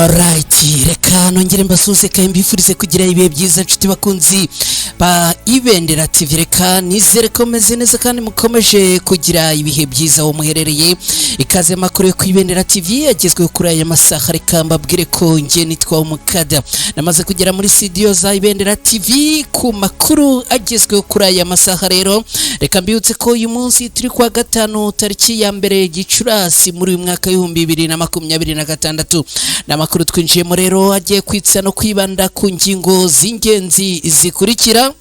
Alright, reka nongere mbasuhuze kandi mbifurize kugira ibihe byiza, nshuti bakunzi ba Ibendera TV. Reka nizere ko meze neza kandi mukomeje kugira ibihe byiza aho muherereye. Ikaze makuru yo ku Ibendera TV agezweho kuri aya masaha. Reka mbabwire ko nge nitwa Umukada, namaze kugera muri studio za Ibendera TV ku makuru agezweho kuri aya masaha. Rero reka mbibutse ko uyu munsi turi kuwa gatanu, tariki ya 1 Gicurasi muri uyu mwaka w'2026. Ni amakuru twinjiyemo rero agiye kwitsa no kwibanda ku ngingo z'ingenzi zikurikira.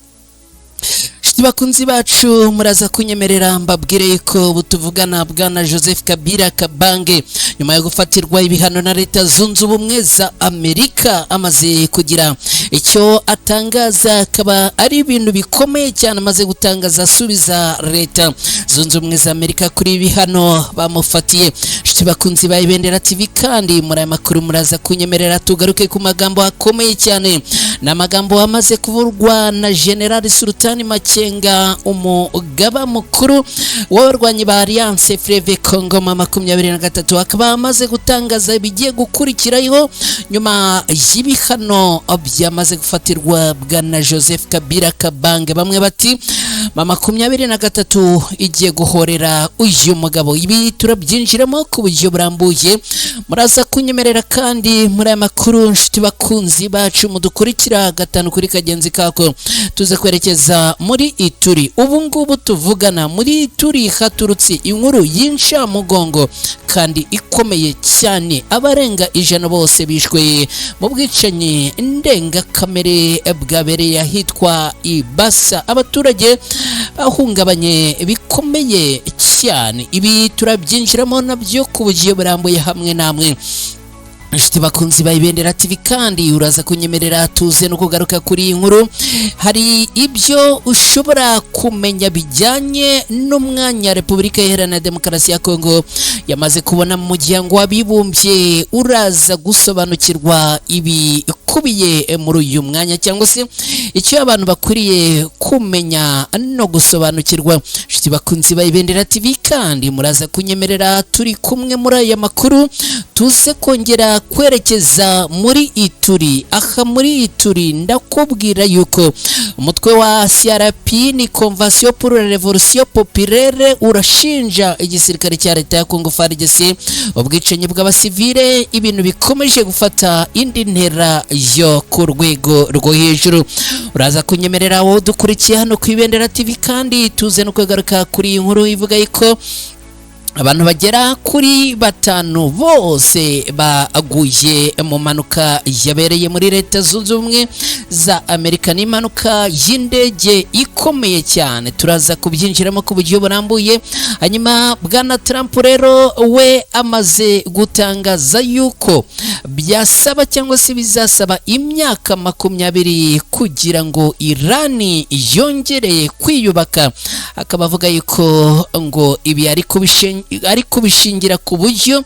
Nshuti bakunzi bacu, muraza kunyemerera mbabwire ko butuvugana bwana Joseph Kabila Kabange, nyuma yo gufatirwa ibihano na Leta Zunze Ubumwe za Amerika, amaze kugira icyo atangaza, akaba ari ibintu bikomeye cyane amaze gutangaza asubiza Leta Zunze Ubumwe za Amerika kuri ibihano bamufatiye. Nshuti bakunzi ba Ibendera TV, kandi muri aya makuru muraza kunyemerera tugaruke ku magambo akomeye cyane, ni amagambo amaze kuvurwa na General Sultani Makenga, umugaba mukuru w'abarwanyi ba Alliance Fleuve Congo 23, akaba amaze gutangaza ibigiye gukurikiraho nyuma y'ibihano byamaze gufatirwa bwana Joseph Kabila Kabange. Bamwe bati 23 igiye guhorera uyu mugabo. Ibi turabyinjiramo ku buryo burambuye, muraza kunyemerera. Kandi muri aya makuru, nshuti bakunzi bacu mudukurikira gatanu kuri kagenzi kako, tuze kwerekeza muri Ituri. Ubu ngubu tuvugana muri Ituri haturutse inkuru y'incamugongo kandi ikomeye cyane. Abarenga 100 bose bishwe mu bwicanyi ndengakamere bwabereye ahitwa Ibasa, abaturage bahungabanye bikomeye cyane. Ibi turabyinjiramo nabyo ku buryo burambuye hamwe namwe, inshuti bakunzi ba Ibendera TV. Kandi uraza kunyemerera tuze no kugaruka kuri iyi nkuru. Hari ibyo ushobora kumenya bijyanye n'umwanya Repubulika Iharanira Demokarasi ya Kongo yamaze kubona mu muryango w'abibumbye. Uraza gusobanukirwa ibikubiye muri uyu mwanya cyangwa se icyo abantu bakwiriye kumenya no gusobanukirwa. Inshuti bakunzi ba Ibendera TV, kandi muraza kunyemerera turi kumwe muri aya makuru, tuze kongera kwerekeza muri Ituri. Aha muri Ituri ndakubwira yuko umutwe wa CRP, ni Convention pour la Révolution Populaire, urashinja igisirikare cya leta ya Congo FARDC ubwicanyi bw'abasivile, ibintu bikomeje gufata indi ntera yo ku rwego rwo hejuru. Uraza kunyemerera wowe dukurikiye hano ku Ibendera TV, kandi tuze no kugaruka kuri iyi nkuru ivuga yuko abantu bagera kuri 5 bose baguye mu mpanuka yabereye muri Leta Zunze Ubumwe za Amerika. Ni impanuka y'indege ikomeye cyane, turaza kubyinjiramo ku buryo burambuye. Hanyuma bwana Trump rero we amaze gutangaza yuko byasaba cyangwa se bizasaba imyaka 20 kugira ngo Irani yongere kwiyubaka, akaba avuga yuko ngo ibi ari kubishingira ku buryo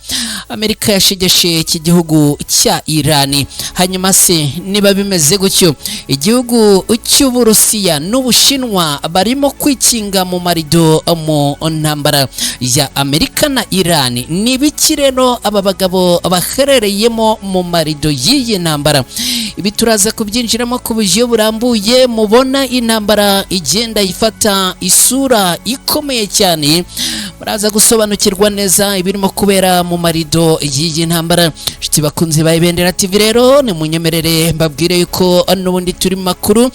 Amerika yashegeshe iki gihugu cya Irani. Hanyuma se niba bimeze gutyo, igihugu cy'Uburusiya n'Ubushinwa barimo kwikinga mu marido mu ntambara ya Amerika na Irani, ni biki rero aba bagabo baherereyemo mu marido y'iyi ntambara? Ibi turaza kubyinjiramo ku buryo burambuye. Mubona intambara igenda ifata isura ikomeye cyane, muraza gusobanukirwa neza ibirimo kubera mu marido y'iyi ntambara. Nshuti bakunzi ba Ibendera TV, rero nimunyemerere mbabwire yuko n'ubundi turi mu makuru,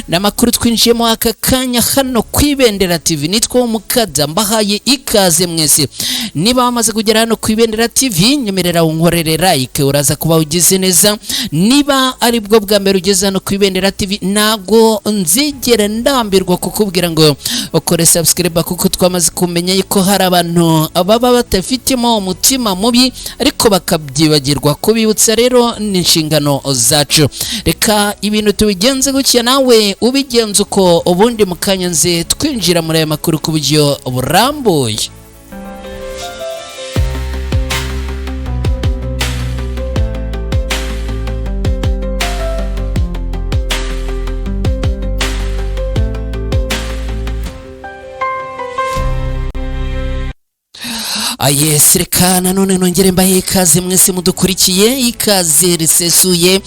n'amakuru twinjiyemo aka kanya hano ku Ibendera TV. Nitwa Umukada, mbahaye ikaze mwese. Niba wamaze kugera hano ku Ibendera TV, nyemerera unkorere like, uraza kuba ugize neza. Niba ari bwo bwa mbere ugeze hano ku Ibendera TV, ntabwo nzigera ndambirwa kukubwira ngo ukore subscribe, kuko twamaze kumenya yuko hari abantu baba batafitemo umutima mubi ariko bakabyibagirwa. Kubibutsa rero ni inshingano zacu. Reka ibintu tubigenze gutya, nawe ubigenze uko, ubundi mukanya nze twinjira muri aya makuru ku buryo burambuye. Yes, reka nanone nongere mbahe ikaze mwese mudukurikiye, ikaze risesuye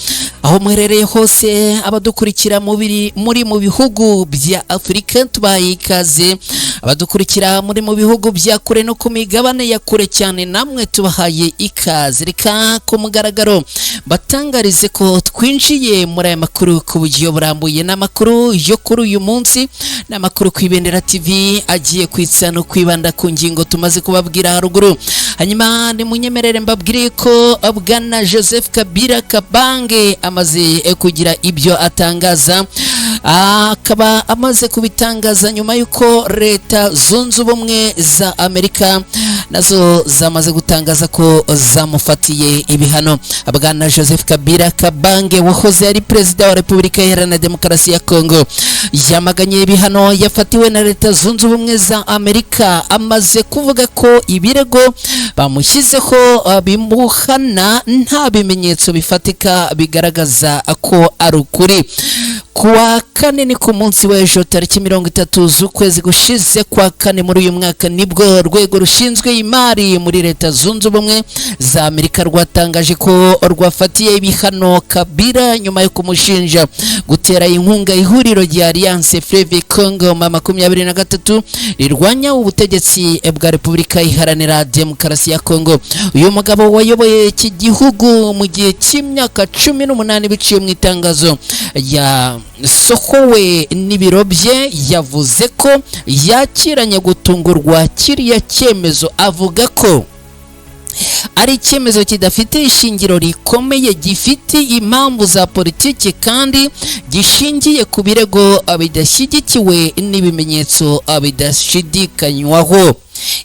aho muherereye hose. Abadukurikira muri mu bihugu bya Afurika, tubahaye ikaze. Abadukurikira muri mu bihugu bya kure no ku migabane ya kure cyane, namwe tubahaye ikaze. Reka ku mugaragaro batangarize ko twinjiye muri aya makuru ku buryo burambuye. N'amakuru yo kuri uyu munsi, n'amakuru ku Ibendera TV agiye kwitsa no kwibanda ku ngingo tumaze kubabwira haruguru. Hanyuma nimunyemerere mbabwire ko bwana Joseph Kabila Kabange amaze kugira ibyo atangaza, akaba amaze kubitangaza nyuma y'uko Leta Zunze Ubumwe za Amerika nazo zamaze gutangaza ko zamufatiye ibihano. Bwana Joseph Kabila Kabange wahoze ari Perezida wa Repubulika Iharanira Demokarasi ya Kongo yamaganye ibihano yafatiwe na Leta Zunze Ubumwe za Amerika. Amaze kuvuga ko ibirego bamushyizeho bimuhana nta bimenyetso bifatika bigaragaza ko ari ukuri. Kuwa kane, ni ku munsi w'ejo, tariki 30 z'ukwezi gushize kwa kane muri uyu mwaka, nibwo urwego rushinzwe imari muri Leta Zunze Ubumwe za Amerika rwatangaje ko rwafatiye ibihano Kabila nyuma yo kumushinja gutera inkunga ihuriro rya Alliance Fleuve Congo M23 rirwanya ubutegetsi bwa Repubulika Iharanira Demokarasi ya Congo. Uyu mugabo wayoboye iki gihugu mu gihe cy'imyaka 18, biciye mu itangazo yasohowe n'ibiro bye, yavuze ko yakiranye gutungurwa kiriya cyemezo, avuga ko ari icyemezo kidafite ishingiro rikomeye, gifite impamvu za politiki kandi gishingiye ku birego bidashyigikiwe n'ibimenyetso bidashidikanywaho.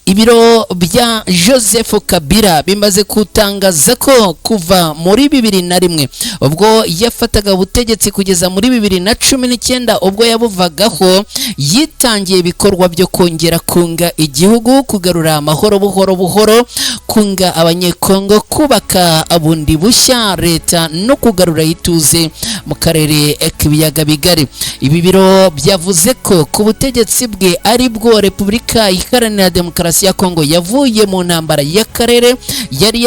Ibiro bya Joseph Kabila bimaze gutangaza ko kuva muri 2001 ubwo yafataga ubutegetsi kugeza muri 2019 ubwo yabuvagaho, yitangiye ibikorwa byo kongera kunga igihugu, kugarura amahoro buhoro buhoro, kunga Abanyekongo, kubaka bundi bushya leta no kugarura ituze mu karere k'ibiyaga bigari. Ibi biro byavuze ko ku butegetsi bwe ari bwo Repubulika Iharanira Demokarasi ya Kongo yavuye mu ntambara y'akarere yari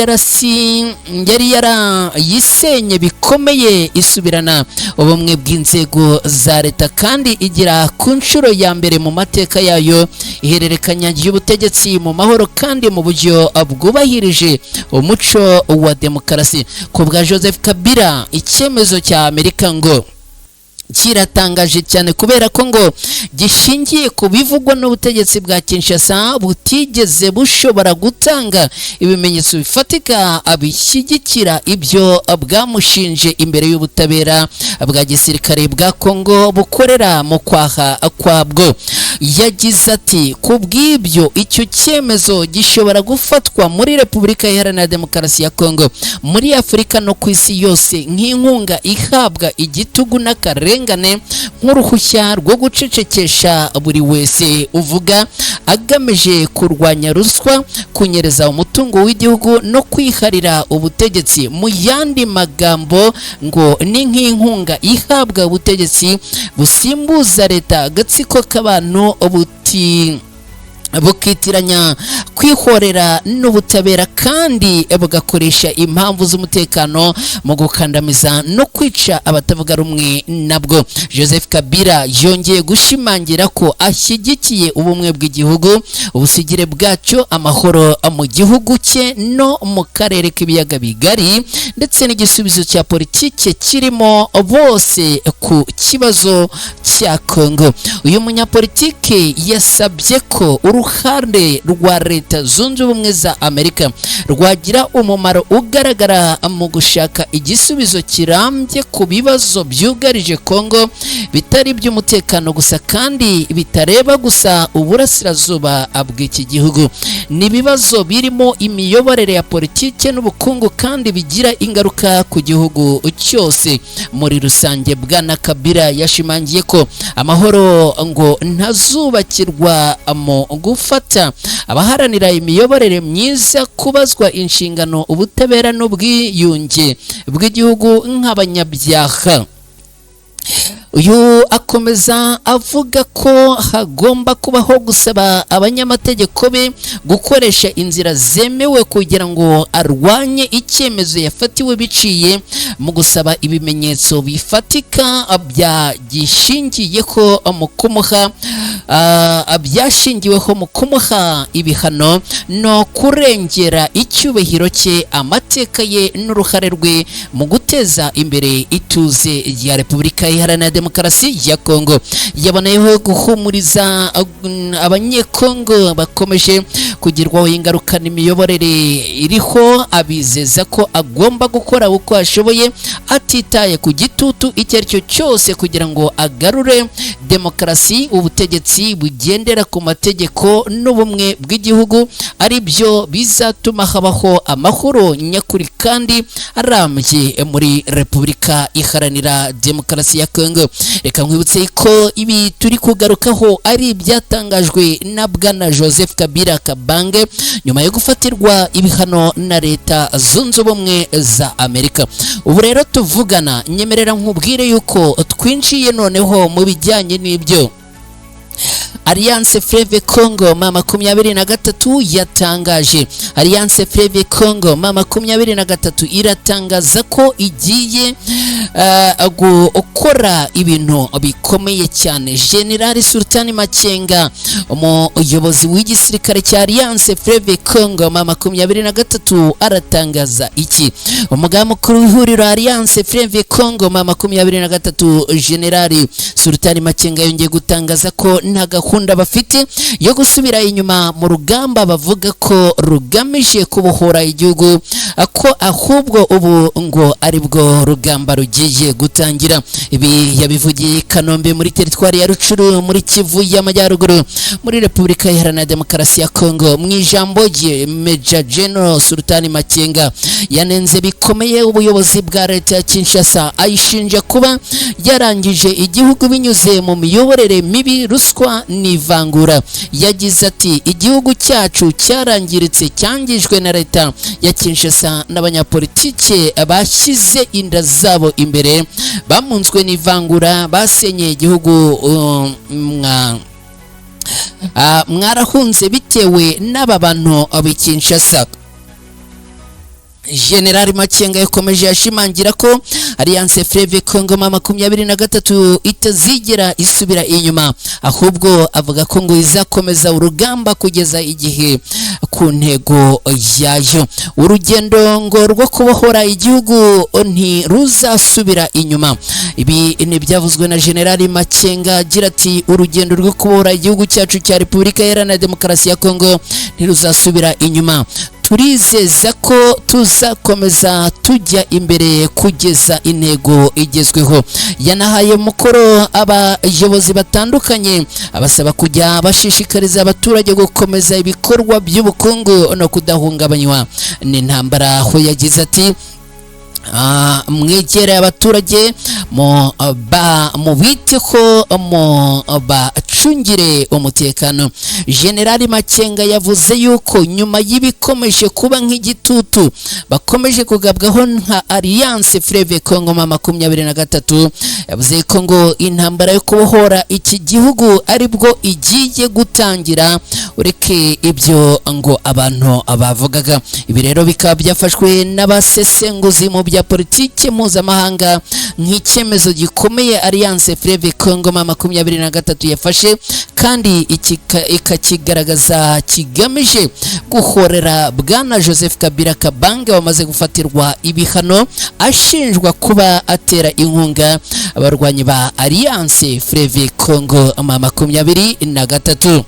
yarayisenye bikomeye, isubirana ubumwe bw'inzego za leta kandi igira ku nshuro ya mbere mu mateka yayo ihererekanya ry'ubutegetsi mu mahoro kandi mu buryo bwubahirije umuco wa demokarasi. Ku bwa Joseph Kabila, icyemezo cya Amerika ngo kiratangaje cyane kubera ko ngo gishingiye ku bivugwa n'ubutegetsi bwa Kinshasa butigeze bushobora gutanga ibimenyetso bifatika abishyigikira ibyo bwamushinje imbere y'ubutabera bwa gisirikare bwa Kongo bukorera mu kwaha kwabwo. Yagize ati: "Ku bw'ibyo, icyo cyemezo gishobora gufatwa muri Repubulika Iharanira Demokarasi ya Kongo, muri Afurika no ku isi yose nk'inkunga ihabwa igitugu n'akarengane, nk'uruhushya rwo gucecekesha buri wese uvuga, agamije kurwanya ruswa, kunyereza umutungo w'igihugu no kwiharira ubutegetsi. Mu yandi magambo, ngo ni nk'inkunga ihabwa ubutegetsi busimbuza leta, agatsiko k'abantu buti bukitiranya kwihorera n'ubutabera kandi bugakoresha impamvu z'umutekano mu gukandamiza no kwica abatavuga rumwe nabwo." Joseph Kabila yongeye gushimangira ko ashyigikiye ubumwe bw'igihugu, ubusigire bwacyo, amahoro mu gihugu cye no mu karere k'ibiyaga bigari, ndetse n'igisubizo cya politike kirimo bose ku kibazo cya Congo. Uyu munyapolitike yasabye ko uruhare rwa Leta Zunze Ubumwe za Amerika rwagira umumaro ugaragara mu gushaka igisubizo kirambye ku bibazo byugarije Congo, bitari iby'umutekano gusa kandi bitareba gusa uburasirazuba bw'iki gihugu. Ni ibibazo birimo imiyoborere ya politike n'ubukungu kandi bigira ingaruka ku gihugu cyose muri rusange. Bwana Kabila yashimangiye ko amahoro ngo ntazubakirwa mu gufata abaharanira imiyoborere myiza, kubazwa inshingano, ubutabera n'ubwiyunge bw'igihugu nk'abanyabyaha. Uyu akomeza avuga ko hagomba kubaho gusaba abanyamategeko be gukoresha inzira zemewe kugira ngo arwanye icyemezo yafatiwe biciye mu gusaba ibimenyetso bifatika byagishingiyeho mu kumuha byashingiweho mu kumuha ibihano no kurengera icyubahiro cye, amateka ye n'uruhare rwe mu guteza imbere ituze rya Repubulika Iharanira Demokarasi ya Kongo. Yaboneyeho guhumuriza Abanyekongo bakomeje kugirwaho ingaruka n'imiyoborere iriho, abizeza ko agomba gukora uko ashoboye atitaye ku gitutu icyo ari cyo cyose kugira ngo agarure demokarasi, ubutegetsi bugendera ku mategeko n'ubumwe bw'igihugu, ari byo bizatuma habaho amahoro nyakuri kandi arambye muri Repubulika Iharanira Demokarasi ya Kongo. Reka nkwibutse ko ibi turi kugarukaho ari ibyatangajwe na Bwana Joseph Kabila Kabange nyuma yo gufatirwa ibihano na Leta Zunze Ubumwe za Amerika. Ubu rero tuvugana, nyemerera nkubwire yuko twinjiye noneho mu bijyanye n'ibyo Alliance Fleuve Congo M23 yatangaje. Alliance Fleuve Congo M23 iratangaza ko igiye gukora ibintu bikomeye cyane. General Sultani Makenga, umuyobozi w'igisirikare cya Alliance Fleuve Congo M23, aratangaza iki? Umugaba mukuru w'ihuriro Alliance Fleuve Congo M23, General Sultani Makenga, yongeye gutangaza ko nta gahunda bafite yo gusubira inyuma mu rugamba bavuga ko rugamije kubohora igihugu, ko ahubwo ubu ngo aribwo rugamba rugiye gutangira. Ibi yabivugiye i Kanombe muri teritwari ya Rucuru muri Kivu y'Amajyaruguru muri Repubulika Iharanira Demokarasi ya Kongo. Mu ijambo rye, Major General Sultani Makenga yanenze bikomeye ubuyobozi bwa leta ya Kinshasa, ayishinja kuba yarangije igihugu binyuze mu miyoborere mibi, ruswa n'ivangura. Yagize ati: "Igihugu cyacu cyarangiritse, cyangijwe na leta ya Kinshasa n'abanyapolitike bashyize inda zabo imbere, bamunzwe n'ivangura, basenyeye igihugu. Mwarahunze bitewe n'aba bantu b'i Kinshasa." General Makenga yakomeje ashimangira ko Alliance Fleuve Congo M23 itazigera isubira inyuma, ahubwo avuga ko ngo izakomeza urugamba kugeza igihe ku ntego yayo. Urugendo ngo rwo kubohora igihugu ntiruzasubira inyuma. Ibi ni byavuzwe na General Makenga agira ati: "Urugendo rwo kubohora igihugu cyacu cya Repubulika Iharanira Demokarasi ya Kongo ntiruzasubira inyuma. Turizeza ko tuzakomeza tujya imbere kugeza intego igezweho." Yanahaye umukoro abayobozi batandukanye, abasaba kujya bashishikariza abaturage gukomeza ibikorwa by'ubukungu no kudahungabanywa n'intambara, aho yagize ati: "Mwegere abaturage, mubiteho, bacungire umutekano." General Makenga yavuze yuko nyuma y'ibikomeje kuba nk'igitutu bakomeje kugabwaho nka Alliance Fleuve Congo M23, yavuze ko ngo intambara yo kubohora iki gihugu aribwo igiye gutangira, ureke ibyo ngo abantu bavugaga. Ibi rero bikaba byafashwe n'abasesenguzi mu bya politiki mpuzamahanga nk'icyemezo gikomeye Alliance Fleuve Congo M23 yafashe, kandi ikakigaragaza kigamije guhorera Bwana Joseph Kabila Kabange wamaze gufatirwa ibihano ashinjwa kuba atera inkunga abarwanyi ba Alliance Fleuve Congo M23.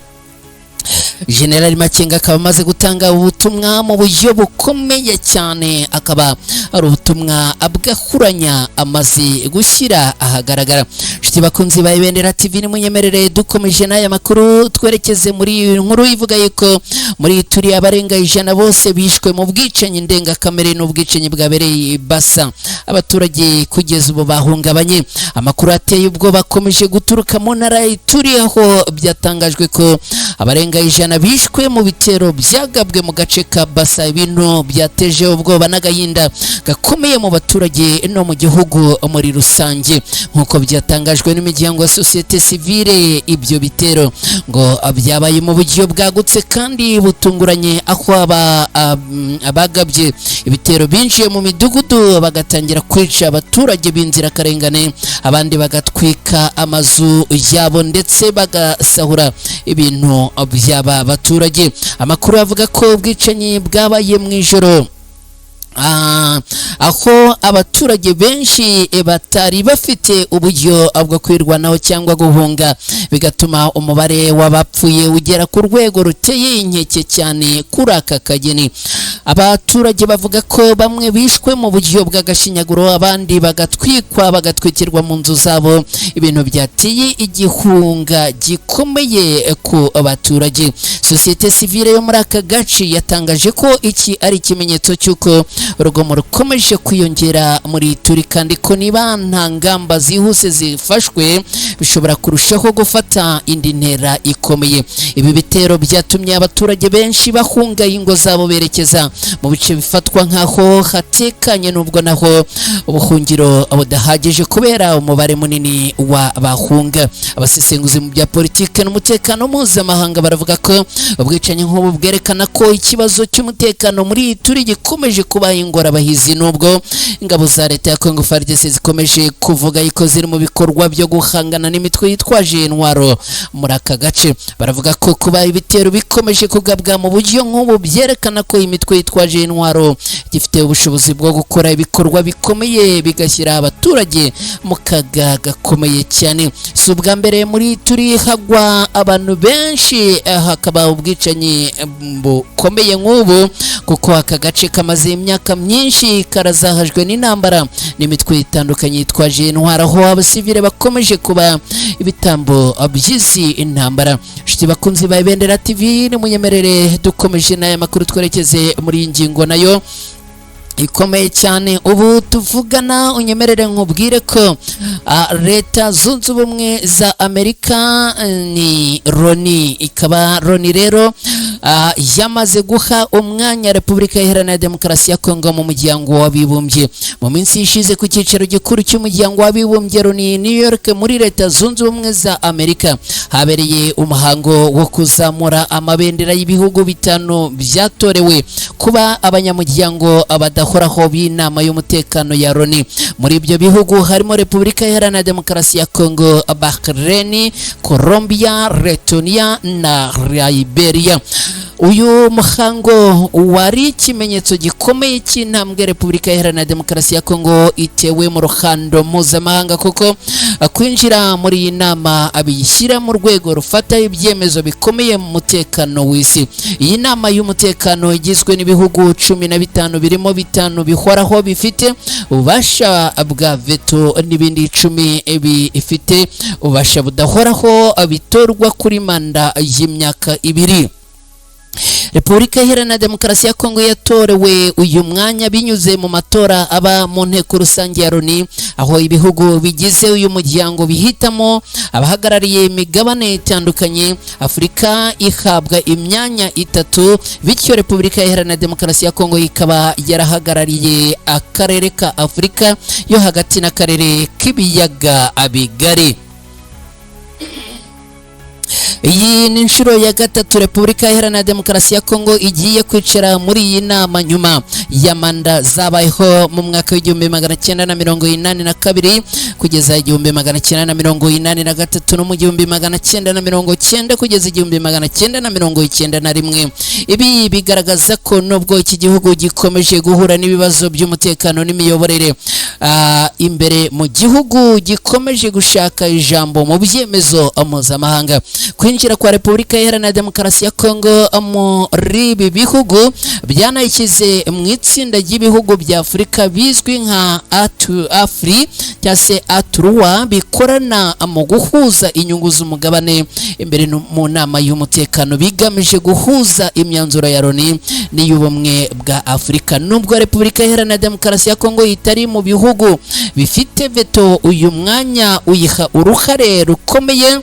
General Makenga akaba amaze gutanga ubutumwa mu buryo bukomeye cyane, akaba ari ubutumwa bwahuranya amaze gushyira ahagaragara. Inshuti bakunzi ba Ibendera TV, nimunyemerere dukomeje n'aya makuru twerekeze muri iyi nkuru ivuga yuko muri turi abarenga 100 bose bishwe mu bwicanyi ndengakamere n'ubwicanyi bwabereye Basa. Abaturage kugeza ubu bahungabanye. Amakuru ateye ubwoba akomeje guturuka mu ntara turi, aho byatangajwe ko abarenga 100 100 bishwe mu bitero byagabwe mu gace ka Basa, ibintu byateje ubwoba n'agahinda gakomeye mu baturage no mu gihugu muri rusange. Nk'uko byatangajwe n'imiryango ya sosiyete sivile, ibyo bitero ngo byabaye mu buryo bwagutse kandi butunguranye, aho abagabye ibitero binjiye mu midugudu bagatangira kwica abaturage b'inzirakarengane, abandi bagatwika amazu yabo ndetse bagasahura ibintu by'aba baturage. Amakuru avuga ko ubwicanyi bwabaye mu ijoro, aho abaturage benshi batari bafite uburyo bwo kwirwanaho cyangwa guhunga, bigatuma umubare w'abapfuye ugera ku rwego ruteye inkeke cyane kuri aka kageni. Abaturage bavuga ko bamwe bishwe mu buryo bw'agashinyaguro, abandi bagatwikwa, bagatwikirwa mu nzu zabo, ibintu byateye igihunga gikomeye ku baturage. Sosiyete sivile yo muri aka gace yatangaje ko iki ari ikimenyetso cy'uko urugomo rukomeje kwiyongera muri Turi, kandi ko niba nta ngamba zihuse zifashwe bishobora kurushaho gufata indi ntera ikomeye. Ibi bitero byatumye abaturage benshi bahunga ingo zabo berekeza mu bice bifatwa nk'aho hatekanye, nubwo naho ubuhungiro budahagije kubera umubare munini w'abahunga. Abasesenguzi mu bya politike n'umutekano mpuzamahanga baravuga ko ubwicanyi nk'ubu bwerekana ko ikibazo cy'umutekano muri Turi gikomeje kuba ingorabahizi, nubwo ingabo za leta ya Congo FARDC zikomeje kuvuga yuko ziri mu bikorwa byo guhangana n'imitwe yitwaje intwaro muri aka gace. Baravuga ko kuba ibitero bikomeje kugabwa mu buryo nk'ubu byerekana ko imitwe yitwaje intwaro gifite ubushobozi bwo gukora ibikorwa bikomeye, bigashyira abaturage mu kaga gakomeye cyane. Si ubwa mbere muri Turi hagwa abantu benshi, hakaba ubwicanyi bukomeye nk'ubu, kuko aka gace kamaze imyaka myinshi karazahajwe n'intambara n'imitwe itandukanye yitwaje intwaro, aho abasivile bakomeje kuba ibitambo by'izi intambara. Inshuti bakunzi ba Ibendera TV, nimunyemerere dukomeje n'aya makuru, twerekeze muri iyi ngingo nayo ikomeye cyane. Ubu tuvugana, unyemerere nkubwire ko Leta Zunze Ubumwe za Amerika, ni Loni, ikaba Loni rero yamaze guha umwanya Repubulika Iharanira Demokarasi ya Kongo mu Muryango w'Abibumbye. Mu minsi ishize, ku cyicaro gikuru cy'Umuryango w'Abibumbye Loni, New York muri Leta Zunze Ubumwe za Amerika, habereye umuhango wo kuzamura amabendera y'ibihugu bitanu byatorewe kuba abanyamuryango badahoraho b'inama y'umutekano ya Loni. Muri ibyo bihugu harimo Repubulika Iharanira Demokarasi ya Kongo, Bahrain, Colombia, Letonia na Liberia. Uyu muhango wari ikimenyetso gikomeye cy'intambwe Repubulika Iharanira Demokarasi ya Kongo itewe mu ruhando mpuzamahanga, kuko kwinjira muri iyi nama abiyishyira mu rwego rufata ibyemezo bikomeye mu mutekano w'isi. Iyi nama y'umutekano igizwe n'ibihugu 15, birimo bitanu bihoraho bifite ububasha bwa veto n'ibindi 10 bifite ububasha budahoraho, bitorwa kuri manda y'imyaka 2. Repubulika Iharanira Demokarasi ya Kongo yatorewe uyu mwanya binyuze mu matora aba mu nteko rusange ya Loni, aho ibihugu bigize uyu muryango bihitamo abahagarariye imigabane itandukanye. Afurika ihabwa imyanya itatu, bityo Repubulika Iharanira Demokarasi ya Kongo ikaba yarahagarariye akarere ka Afurika yo hagati n'akarere k'Ibiyaga Bigari. Iyi ni inshuro ya gatatu Repubulika Iharanira Demokarasi ya Kongo igiye kwicara muri iyi nama, nyuma ya manda zabayeho mu mwaka w'1982 kugeza 1983 no mu 1990 kugeza 1991. Ibi bigaragaza ko nubwo iki gihugu gikomeje guhura n'ibibazo by'umutekano n'imiyoborere imbere mu gihugu, gikomeje gushaka ijambo mu byemezo mpuzamahanga. Kwinjira kwa Repubulika Iharanira Demokarasi ya Kongo muri ibi bihugu byanayishyize mu itsinda ry'ibihugu bya Afurika bizwi nka Afri cyangwa se Atruwa, bikorana mu guhuza inyungu z'umugabane imbere mu nama y'umutekano, bigamije guhuza imyanzuro ya Loni n'iy'Ubumwe bwa Afurika. Nubwo Repubulika Iharanira Demokarasi ya Kongo itari mu bihugu bifite veto, uyu mwanya uyiha uruhare rukomeye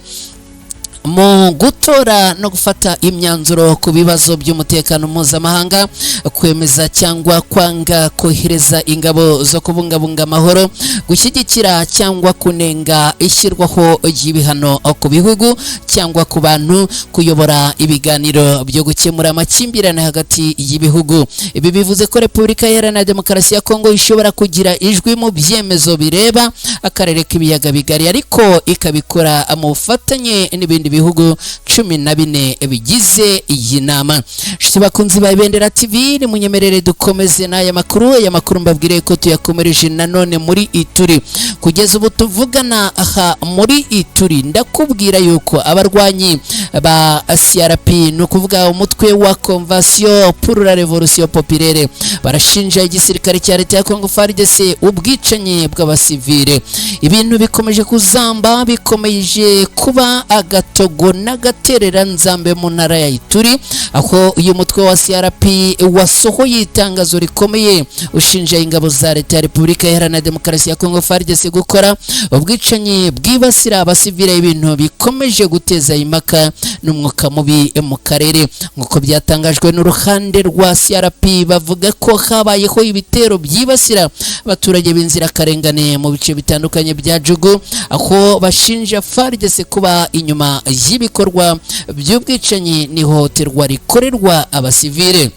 Mu gutora no gufata imyanzuro ku bibazo by'umutekano mpuzamahanga, kwemeza cyangwa kwanga kohereza ingabo zo kubungabunga amahoro, gushyigikira cyangwa kunenga ishyirwaho ry'ibihano ku bihugu cyangwa ku bantu, kuyobora ibiganiro byo gukemura amakimbirane hagati y'ibihugu. Ibi bivuze ko Repubulika Iharanira Demokarasi ya Kongo ishobora kugira ijwi mu byemezo bireba akarere k'Ibiyaga Bigari, ariko ikabikora mu bufatanye n'ibindi bihugu 14 bigize iyi nama. Nshuti bakunzi ba Ibendera TV, nimunyemerere dukomeze n'aya makuru. Aya makuru mbabwire ko tuyakomereje nanone muri Ituri. Kugeza ubu tuvugana aha muri Ituri, ndakubwira yuko abarwanyi ba CRP, ni ukuvuga umutwe wa Convention pour la Révolution Populaire, barashinja igisirikare cya leta ya Congo FARDC ubwicanyi bw'abasivile. Ibintu bikomeje kuzamba, bikomeje kuba agatogo n'agatereranzambe mu ntara ya Ituri, aho uyu mutwe wa CRP wasohoye itangazo rikomeye ushinja ingabo za leta ya Repubulika Iharanira Demokarasi ya Congo FARDC gukora ubwicanyi bwibasira abasivile, ibintu bikomeje guteza impaka n'umwuka mubi mu karere. Nk'uko byatangajwe n'uruhande rwa CRP, bavuga ko habayeho ibitero byibasira abaturage b'inzirakarengane mu bice bitandukanye bya Jugu, aho bashinja FARDC kuba inyuma y'ibikorwa by'ubwicanyi n'ihohoterwa rikorerwa abasivile.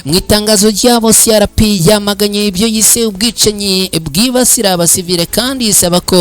Mu itangazo ryabo, CRP yamaganye ibyo yise ubwicanyi bwibasira abasivile, kandi isaba ko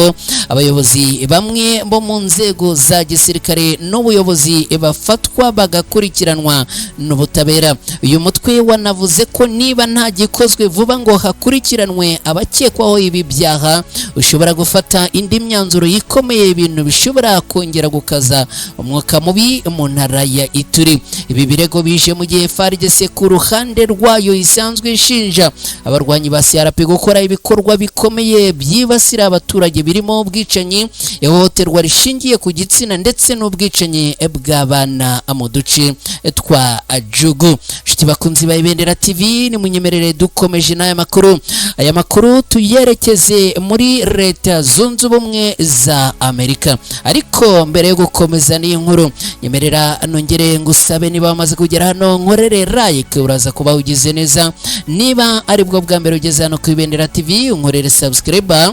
abayobozi bamwe bo mu nzego za gisirikare n'ubuyobozi bafatwa bagakurikiranwa n'ubutabera. Uyu mutwe wanavuze ko niba nta gikozwe vuba ngo hakurikiranwe abakekwaho ibi byaha, ushobora gufata indi myanzuro ikomeye, ibintu bishobora kongera gukaza umwuka mubi mu ntara ya Ituri. Ibi birego bije mu gihe FARDC ku ruhande rwayo isanzwe ishinja abarwanyi ba CRP gukora ibikorwa bikomeye byibasira abaturage, birimo ubwicanyi, ihohoterwa rishingiye ku gitsina ndetse n'ubwicanyi bw'abana mu duce twa Jugu. Nshuti bakunzi ba Ibendera TV, nimunyemerere dukomeje n'aya makuru. Aya makuru tuyerekeze muri Leta Zunze Ubumwe za Amerika, ariko mbere yo gukomeza n'iyi nkuru, nyemerera nongere ngusabe, niba wamaze kugera hano, nkorere like, uraza kuba ugize neza. Niba aribwo bwa mbere ugeze hano ku Ibendera TV, unkorere subscribe,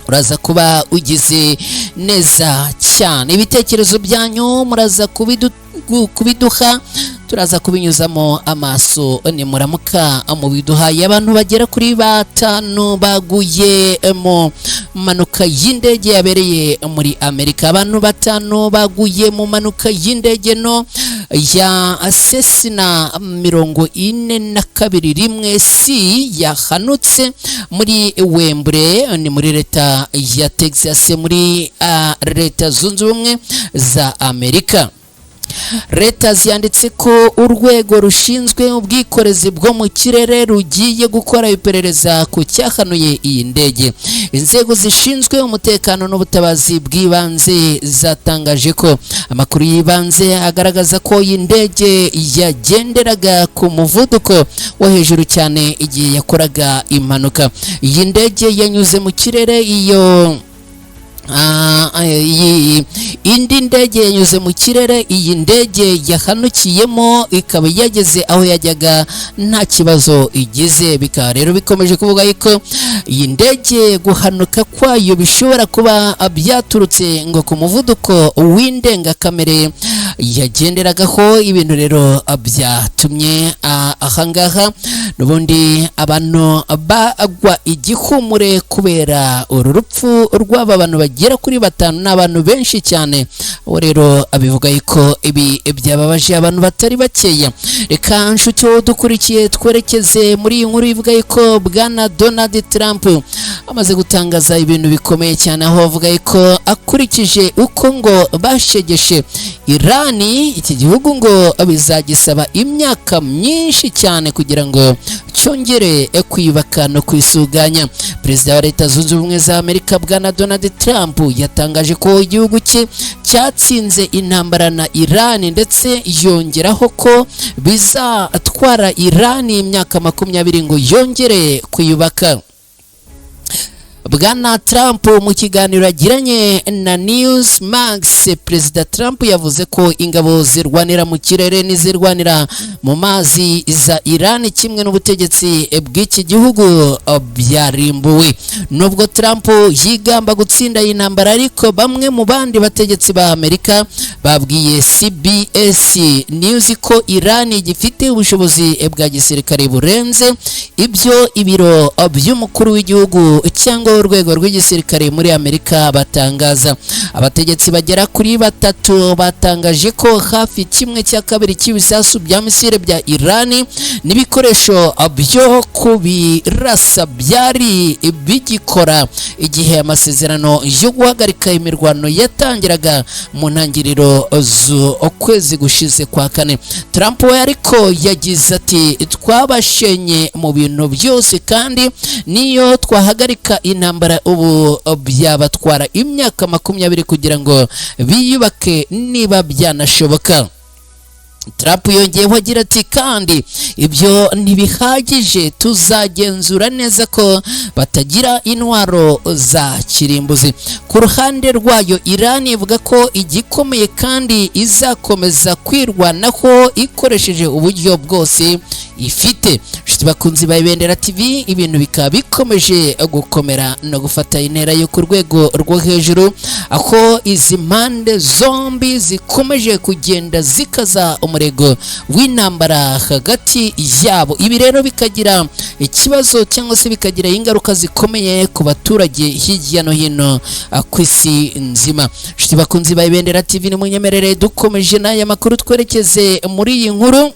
uraza kuba ugize neza cyane. Ibitekerezo byanyu muraza kubiduha, turaza kubinyuzamo amaso nimuramuka mubiduhaye. Abantu bagera kuri batanu baguye mu mpanuka y'indege yabereye muri Amerika. Abantu batanu baguye mu mpanuka y'indege no ya Cessna 42 1 C yahanutse muri Wembley, ni muri leta ya Texas, muri Leta Zunze Ubumwe za Amerika. Leta ziyanditse ko urwego rushinzwe ubwikorezi bwo mu kirere rugiye gukora iperereza ku cyahanuye iyi ndege. Inzego zishinzwe umutekano n'ubutabazi bw'ibanze zatangaje ko amakuru y'ibanze agaragaza ko iyi ndege yagenderaga ku muvuduko wo hejuru cyane igihe yakoraga impanuka. Iyi ndege yanyuze mu kirere iyo indi ndege yanyuze mu kirere iyi ndege yahanukiyemo ikaba yageze aho yajyaga nta kibazo igize. Bikaba rero bikomeje kuvuga yuko iyi ndege guhanuka kwayo bishobora kuba byaturutse ngo ku muvuduko w'indengakamere yagenderagaho. Ibintu rero byatumye ahangaha n'ubundi abantu bagwa igihumure kubera uru rupfu rw'aba bantu bagera kuri batanu, ni abantu benshi cyane. Uwo rero abivuga yuko ibi byababaje abantu batari bakeya. Reka nshuti wowe dukurikiye twerekeze muri iyi nkuru ivuga yuko bwana Donald Trump amaze gutangaza ibintu bikomeye cyane, aho avuga yuko akurikije uko ngo bashegeshe Irani, iki gihugu ngo bizagisaba imyaka myinshi cyane kugira ngo cyongere kwiyubaka no kwisuganya. Perezida wa Leta Zunze Ubumwe za Amerika bwana Donald Trump yatangaje ko igihugu cye cyatsinze intambara na Irani, ndetse yongeraho ko bizatwara Irani imyaka 20 ngo yongere kwiyubaka. Bwana Trump mu kiganiro yagiranye na Newsmax, Perezida Trump yavuze ko ingabo zirwanira mu kirere n'izirwanira mu mazi za Iran kimwe n'ubutegetsi bw'iki gihugu byarimbuwe. Nubwo Trump yigamba gutsinda iyi ntambara, ariko bamwe mu bandi bategetsi ba Amerika babwiye CBS News ko Iran gifite ubushobozi bwa gisirikare burenze ibyo ibiro by'umukuru w'igihugu cyangwa urwego rw'igisirikare muri Amerika batangaza. Abategetsi bagera kuri batatu batangaje ko hafi 1/2 cy'ibisasu bya misile bya Iran n'ibikoresho byo kubirasa byari bigikora igihe amasezerano yo guhagarika imirwano yatangiraga mu ntangiriro z'ukwezi gushize kwa kane. Trump we ariko yagize ati: "Twabashenye mu bintu byose, kandi niyo twahagarika intambara ubu byabatwara imyaka 20 kugira ngo biyubake, niba byanashoboka." Trump yongeyeho agira ati: "Kandi ibyo ntibihagije, tuzagenzura neza ko batagira intwaro za kirimbuzi." Ku ruhande rwayo, Iran ivuga ko igikomeye kandi izakomeza kwirwanaho ikoresheje uburyo bwose ifite. Inshuti bakunzi ba Ibendera TV, ibintu bikaba bikomeje gukomera no gufata intera yo ku rwego rwo hejuru, aho izi mpande zombi zikomeje kugenda zikaza umurego w'intambara hagati yabo. Ibi rero bikagira ikibazo cyangwa se bikagira ingaruka zikomeye ku baturage hirya no hino ku isi nzima. Inshuti bakunzi ba Ibendera TV, nimunyemerere dukomeje n'aya makuru, twerekeze muri iyi nkuru.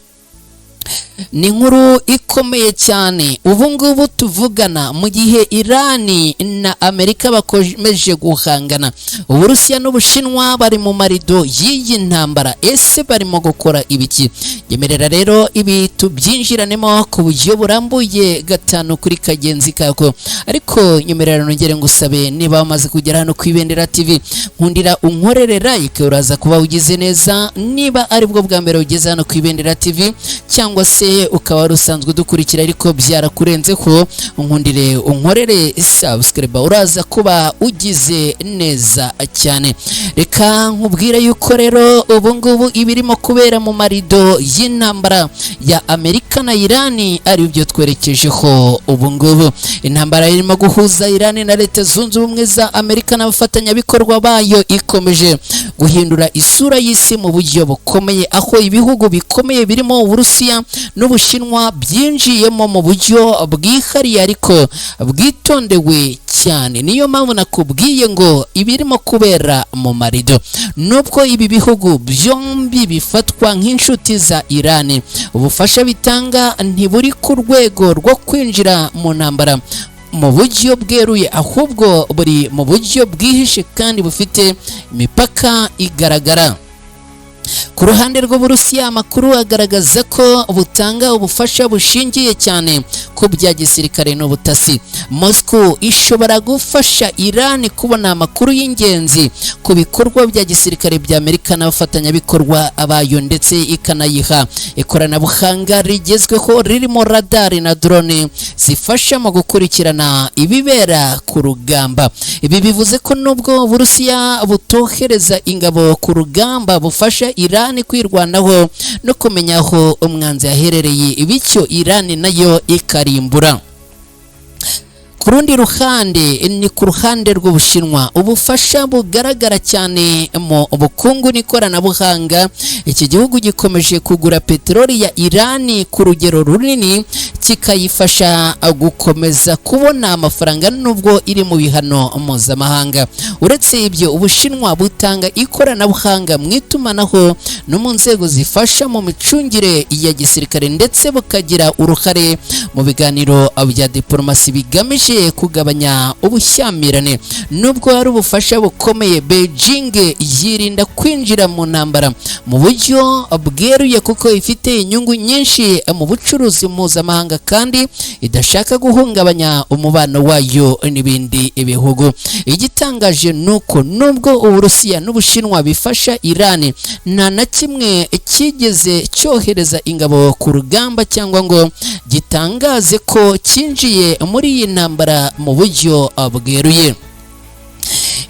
Ni inkuru ikomeye cyane. Ubu ngubu tuvugana, mu gihe Irani na Amerika bakomeje guhangana, Uburusiya n'Ubushinwa bari mu marido y'iyi ntambara. Ese barimo gukora ibiki? Nyemerera rero ibi tubyinjiranemo ku buryo burambuye gatanu kuri kagenzi kako. Ariko nyemerera nongere ngusabe, niba wamaze kugera hano ku Ibendera TV, nkundira unkorere like, uraza kuba ugize neza. Niba aribwo bwa mbere ugeze hano ku Ibendera TV, cyangwa se ukaba wari usanzwe udukurikira ariko byarakurenze, ko unkundire unkorere subscribe, uraza kuba ugize neza cyane. Reka nkubwire yuko rero ubu ngubu ibirimo kubera mu marido y'intambara ya Amerika na Irani ari byo twerekejeho ubu ngubu. Intambara irimo guhuza Irani na Leta Zunze Ubumwe za Amerika n'abafatanyabikorwa bayo ikomeje guhindura isura y'isi mu buryo bukomeye, aho ibihugu bikomeye birimo Uburusiya n'Ubushinwa byinjiyemo mu buryo bwihariye ariko bwitondewe cyane. Niyo mpamvu nakubwiye ngo ibirimo kubera mu marido. Nubwo ibi bihugu byombi bifatwa nk'inshuti za Irani, ubufasha bitanga ntiburi ku rwego rwo kwinjira mu ntambara mu buryo bweruye, ahubwo buri mu buryo bwihishe kandi bufite imipaka igaragara. Ku ruhande rw'Uburusiya, amakuru agaragaza ko butanga ubufasha bushingiye cyane ku bya gisirikare n'ubutasi. Moscow ishobora gufasha Iran kubona amakuru y'ingenzi ku bikorwa bya gisirikare bya Amerika n'abafatanyabikorwa bayo, ndetse ikanayiha ikoranabuhanga rigezweho ririmo radari na drone zifasha mu gukurikirana ibibera ku rugamba. Ibi bivuze ko nubwo Uburusiya butohereza ingabo ku rugamba, bufasha Iran kwirwanaho no kumenya aho umwanzi yaherereye, bityo Iran nayo ikarimbura. Ku rundi ruhande, ni ku ruhande rw'Ubushinwa, ubufasha bugaragara cyane mu bukungu n'ikoranabuhanga. Iki gihugu gikomeje kugura peteroli ya Irani ku rugero runini, kikayifasha gukomeza kubona amafaranga nubwo iri mu bihano mpuzamahanga. Uretse ibyo, Ubushinwa butanga ikoranabuhanga mu itumanaho no mu nzego zifasha mu micungire ya gisirikare, ndetse bukagira uruhare mu biganiro bya diplomasi bigamije kugabanya ubushyamirane. Nubwo hari ubufasha bukomeye, Beijing yirinda kwinjira mu ntambara mu buryo bweruye kuko ifite inyungu nyinshi mu bucuruzi mpuzamahanga. mpuzamahanga kandi idashaka guhungabanya umubano wayo n'ibindi bihugu. Igitangaje nuko nubwo Uburusiya n'Ubushinwa bifasha Iran, nta na kimwe cyigeze cyohereza ingabo ku rugamba cyangwa ngo gitangaze ko cyinjiye muri iyi ntambara mu buryo bweruye.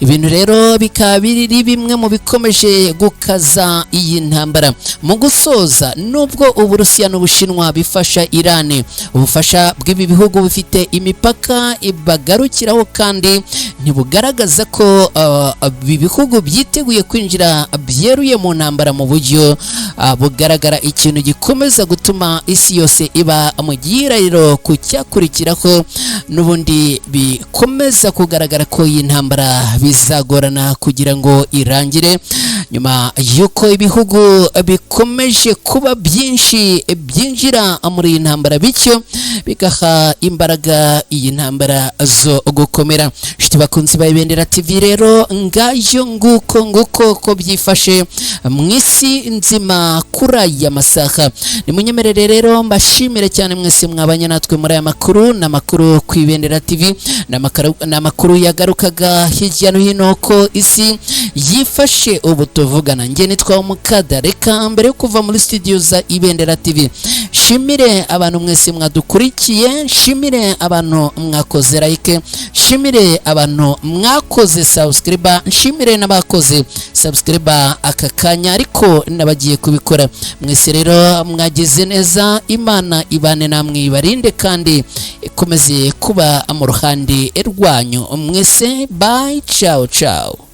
Ibintu rero bikaba biri bimwe mu bikomeje gukaza iyi ntambara. Mu gusoza, nubwo Uburusiya n'Ubushinwa bifasha Iran, ubufasha bw'ibi bihugu bufite imipaka bagarukiraho kandi ntibugaragaza ko ibi bihugu byiteguye kwinjira byeruye mu ntambara mu buryo bugaragara, ikintu gikomeza gutuma isi yose iba mu gihirahiro ku cyakurikiraho. N'ubundi bikomeza kugaragara ko iyi ntambara bizagorana kugira ngo irangire, nyuma y'uko ibihugu bikomeje kuba byinshi byinjira muri iyi ntambara, bityo bigaha imbaraga iyi ntambara zo gukomera. Inshuti bakunzi ba Ibendera TV rero, ngayo nguko nguko ko byifashe mu isi nzima kuri aya masaha. Nimunyemerere rero mbashimire cyane mwese mwabanye natwe muri aya makuru. Ni amakuru ku Ibendera TV, ni amakuru yagarukaga hirya no hino ko isi yifashe ubu tuvugana. Njye nitwa Umukada. Reka mbere yo kuva muri studio za Ibendera TV nshimire abantu mwese mwadukurikiye, nshimire abantu mwakoze like, nshimire abantu mwakoze subscribe, nshimire n'abakoze subscribe aka kanya ariko n'abagiye kubikora. Mwese rero mwagize neza, Imana ibane namwe, ibarinde kandi ikomeze kuba mu ruhande rwanyu mwese. Bye, ciao ciao.